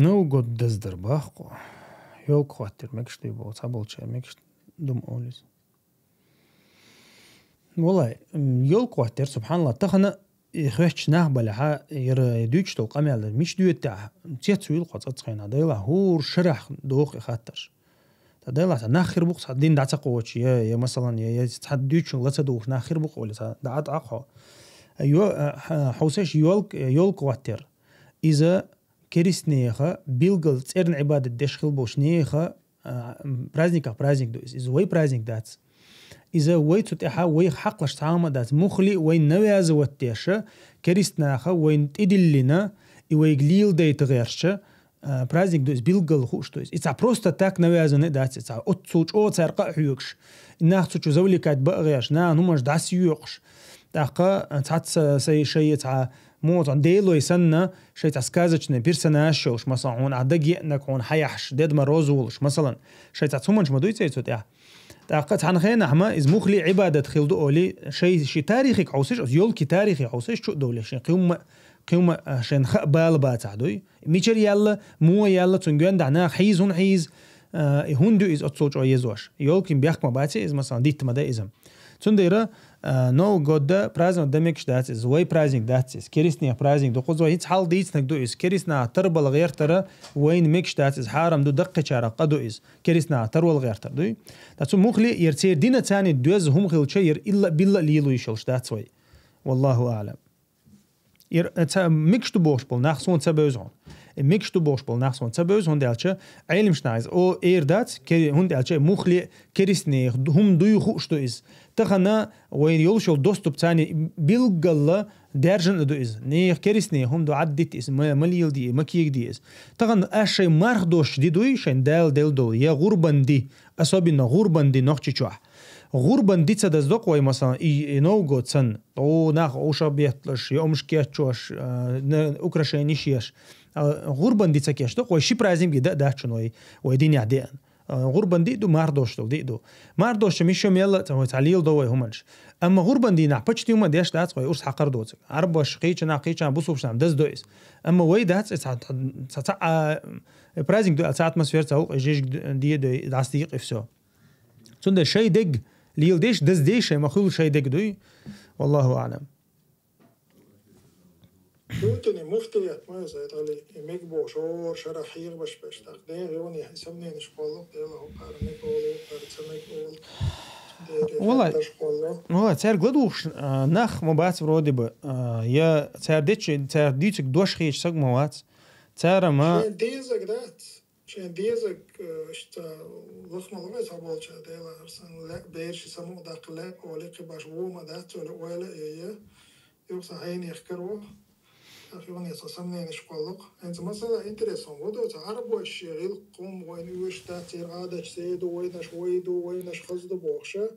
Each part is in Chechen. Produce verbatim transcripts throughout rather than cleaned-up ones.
Ну, год даздар бахкъо. Ёлка хаттар мегаш дай бо, цхьаболча мегаш дума олис. Валай, м, ёлка хаттар, субханаллах, тахана и хвечч нах баляха, ира дуьйч тол къамел дар. Миш дуьйта, цец уйла кхо цац хена, дайла, хур шарах дох и хаттарш. Та дайла, та нах хир букъ, цхьа дин даца кхочи, я, я, масалан, я, я, цхьа дуьйчун лаца дух, нах хир букъ, оли, цхьа, да, ат, акхо. Ё-, а, ха-, хьусеш ёлк-, ёлка хаттар. Иза керистнеха, билгал цӀерна ибадат деш хил болш неха, а, м, праздниках праздник ду из. Из вай праздник дац. Иза вай цу тӀехьа вай хьакълаш цхьа ма дац. Мухли вай навязывать деша, керистнаха вайн тӀидиллина, и вайг лил дайта гъерча, а, праздник ду из, билгал хуш ду из. И ца просто так навязанный дац, и ца оццул чӀо цар къа хьюгш. И нах цу чу завлекать ба гъеш, на нумаш дас юкш. ТӀаккха, а, цаца сай шай ца мо цан делой санна, шай ца сказочный персонаж шолш, масалан, хун а даги нак хун хаяхш, Дед Мороз улш, масалан, шай ца цуманч ма дуй цей цу тя. ТӀаккха цан хена хма из мухли ибадат хил ду оли, шай ши тарихик хьусиш, ёлки тарихи хьусиш, чу довле шин, къюмма, къюмма, а, шин ха бал ба ца дуй. Мичер ялла, муа ялла, цун гён да нах хьиз, хун хьиз, а, и хун ду из оццул чӀо езош. Ёлкин бяхк ма баце из, масалан, дитт ма да изам. Цундера, а, Новый год да, праздник да мекш дац из, вай праздник дац из, керистнех праздник ду, кузва хиц хьал дийцнак ду из, керистна тарбал гъертара, вайн мекш дац из, хьарам ду, даккхичара къа ду из, керистна тарвал гъертар дуй. Да цу мухли, ер цер дина цани дёз хум хилча, ер илла билла лилу ишалш дац вай. Валлаху а'лам. Ир, э, ца, микш ду бохш бол, нах сон ца бевзгон. Э, микш ду бохш бол, нах сон ца бевзгон, делча, айлимш нагиз. О, эр дац, ке-, хун делча, мухли, керисни, хум дуй хуш ду из. Тахана, вай йолшол доступ цани билгалла, держан ду из. Нех керисни, хум ду аддит из, ма-, малил ди, макиек ди из. Тахан ашай марх дош ди дуй, шайн дал дел дол, я гурбан ди, особенно гурбан ди нохчи чуах. Гурбан ди ца даздок вай, масалан, и, и Новый год сан, о, нах ошабетлаш, я омш кечош, а, на украшениш еш. А, гурбан ди ца кеш док вай, ши праздник ги да, дачун вай, вай дин я деан. А, гурбан ди ду, мардош дол ди ду. Мардош ча мишо мелла, ца вай, ца лил до вай хуманш. Амма гурбан ди нах пачти ума деш дац вай, урс хакар доцик. Арбаш, кича нах, кича бусуш нам, даз доис. Амма вай дац, ца, ца, ца, а, праздник ду, ца атмосфера, ца ук, жиж ди ду, дац ди, и всё. Цунда шай дег лил деш, даз деш, шай махул шай дег дуй. Валлаху а'лам. Путин и муфтият ма за дали, и мег бо шор, шара хир баш баш, так, де, ёни, сомнени школу, де, ла, хо, пар, мег олу, пар, ца мег олу. Де, де, Валай. Та школу. Валай, цар гладуш, а, нах ма бац вроде бы, а, я цар дечи, цар дицик дош хич саг ма бац. Цар ма Шен дезаг дац. Шен дезаг, э, ишта лахмалгъай саболча дела, арсан ле-, берши саму дакъ ле, оли къибаш вума дац, оли ойла эйе. Юкса хайни ихкару. Ах, юни са сомнени школлук. Энца масала интересон. Водо ца арбо ши гил къум войн уш дац, ир адач сейду, войнаш войду, войнаш хазду бохша.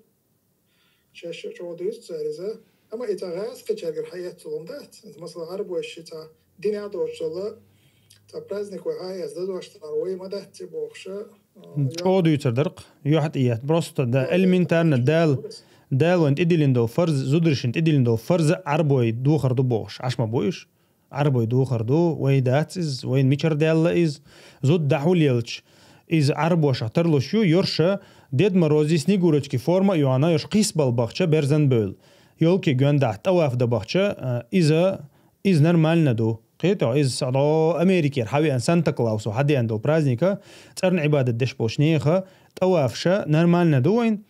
Чаще чего дюйс цариза. Ама и ца газ кычергер хаят цулунда. Масала, арбой ши ца дин я дочала. Ца праздник вай хаяс да дош тар вай мадат ти бохша. М, чего дюйцар дарк? Юхат ият. Просто да элементарно дал, дал ван тидилин дол фарз, зудришин тидилин дол фарз арбой духар ду бохш. Ашма бойш. Арбой духар ду, вай дац из, вайн мичар делла из, зуд дахьул елч. Из арбоша тарлуш ю, ёрша, Дед Мороз и Снегурочки форма юана, ёрш къис бал бахча, берзан бёл. Ёлки гёнда, тӀаваф да бахча, а, иза, из нормально ду. Къето, из садо Америкер, хьави ан Санта Клаусу, хьади ан дол праздника, цӀарн ибадат деш бош неха, тӀавафша нормально ду вайн.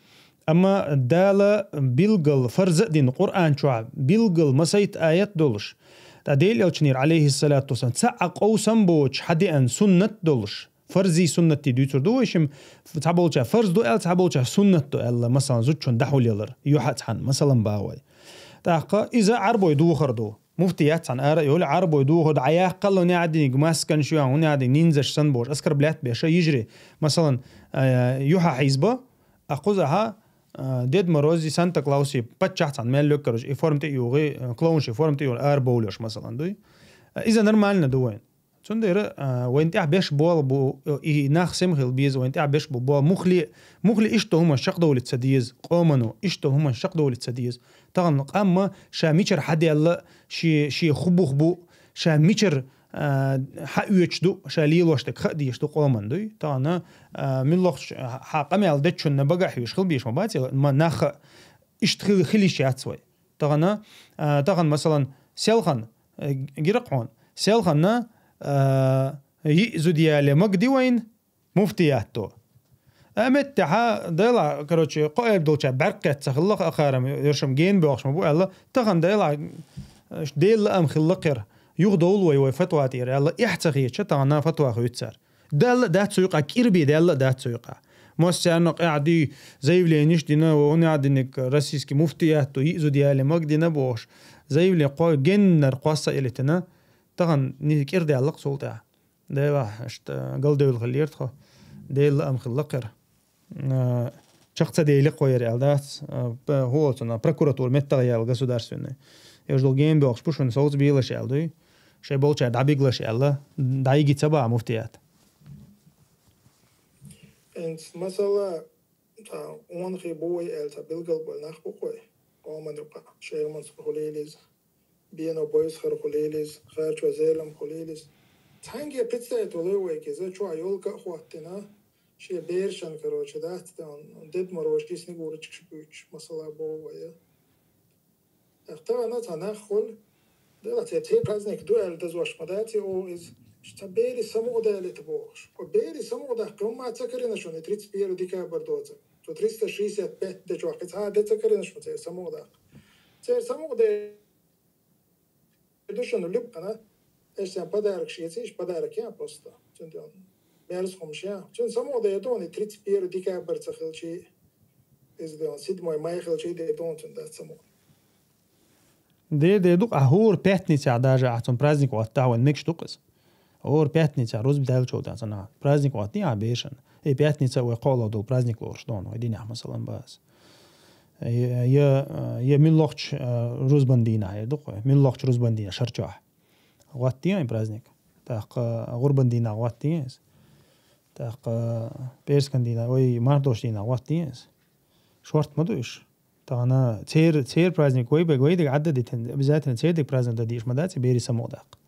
Амма Дала билгал фарз дин Къуръан чуа, билгал масайт аят долуш. Та Дел элчнир, алейхиссалату вассалам, ца а къовсам боч хьадиан суннат долуш. Фарзи суннатти дуьйцур ду вайшим, ца болча фарз ду эл, ца болча суннат ду эл, масалан, зучун дахьулелар, юхьацхан, масалан, бавай. Тахка, иза арбой духар ду. Муфтият цхьан ара йоли арбой духар ду, а яккалло неадиниг маскан шуян, уни адинг нинзаш сан бош, оскорблять беша, йижри. Масалан, а, юха хизба, а, кхузаха, а, Дед Морози, Санта Клауси, паччахь цхьан мел лёккараш, и форм тӀе югӀи, а, клоунши форм тӀе югӀи, ар бовлёш, масалан, дуй. А, иза нормально ду вайн. Цундера, а, вайн тӀехь беш бола бу, и нах сем хил беза, вайн тӀехь беш бу, бо мухли, мухли ишто хӀума шакдовлица диез, къоману, ишто хӀума шакдовлица диез. Таган къамма ша мичар хьаделла, ши, ши хубух бу, ша мичар а, хьаоьцуш ду, ша лелош дерг хаа дезаш ду къоман дуй. Тахана, а, муьлххача хьа къамел дечунна багахь хьоьжуш хила безаш ма бац, ма нах иштта хила, хила йиш яц вай. Тахана, а, тахана, масалан, селхан, э, гира хьона, селханна, а, йиъ зуда яле маг ди вайна муфтиятто. А меттехьа, дела, короче, кхо эб долча бӀарккхет ца хилла, а харам, ершам ген боахаш ма бу аьлла, тахан дела, Делла ам хилла кхер. Юхдовлу вай, вай фатва тӀера аьлла, эхь ца хетча, тахана фатва хуьйцу цара. Далла а дац цу юкъа, кӀирби Далла а дац цу юкъа. Мос царна къаьхьди, заявлениш дина, вон яа диниг российский муфтиятто, йиъ зуда яле маг дина бохуш. Заявление кхо-, геннар кхосса элитина, тахан ни кӀир даьлла-кх цул тӀаьхьа. Делахь, иштта, галдевлла хиллера тхо. Делла ам хилла кхер. А, чакх ца дели кхо яр аьлла дац. А, п-, хӀу оцу на прокуратура меттах яьлла государственный. Уьш долу ген боьлхуш бу шуна совца бийлаш аьлла дуй. Шайн болчара дӀабигалаш аьлла. ДӀайиги ца баха муфтият. ХӀинца масала, цхьа онахий бу вай аьлла, цхьа билгал болу нах бу кхой. Къоман юкъа. Шайх Мансур хуьлийла иза. Бено Бойсхар хуьлийла иза, Харчо Зелам хуьлийла иза. Цхьаьнгге представить волу вайга иза, чохь йолка а хӀоттина, шен берашан, короче, дац, тан дед мороз ши снегурочка шу буьйцуш, масала боху вай. ТӀаккха тахана цхьа нах хуьлу, дела, церан праздник ду аьлла дазош ма дац и оха иза. Цхьа бери самукъадалийта бохуш. Кху бери самукъадаккха хӀумма ца карина шуна, и тридцать первый декабрь доцург. Цу триста шестьдесят пять де чохь кхин цхьа а де ца карина шуна церан самукъадаккха. Церан самукъаде ду шуна любкъана, эш сан подарок шеца, иш подарок ян просто. Цуьнан мерза хӀумаш ян. Цуьнан самукъаде ду хьуна и тридцать первый декабрь ца хилчий, иза де хьуна седьмой май хилчий де ду хьуна цуьнан дац самукъа. Де, де ду, а хӀора пятницехь даже ахь цунна праздник хӀоттахь, вайн мегаш ду-кх иза. ХӀора пятницехь рузба даьллачул тӀаьхьа цунна праздник хӀоттий ахь берашна. И пятница вай кхоалгӀа долу праздник лоруш ду хьуна, вай динехь, масалан, бац. Я, я, я муьлххачу, а, рузбан дийнахь, я ду-кх вай, муьлххачу рузбан дийнахь шарчохь. ХӀоттий и праздник. ТӀаккха гӀурбан дийнахь хӀоттий иза. ТӀаккха пӀераскан дийнахь, ой, марх долчу дийнахь хӀоттий иза. Шорта ма ду уьш. Тахана цер-, церан праздник вай бег, вай дерг Ӏадда дитина, обязательно церан дерг праздник дан дийш ма дац, и бери самукъадаккха.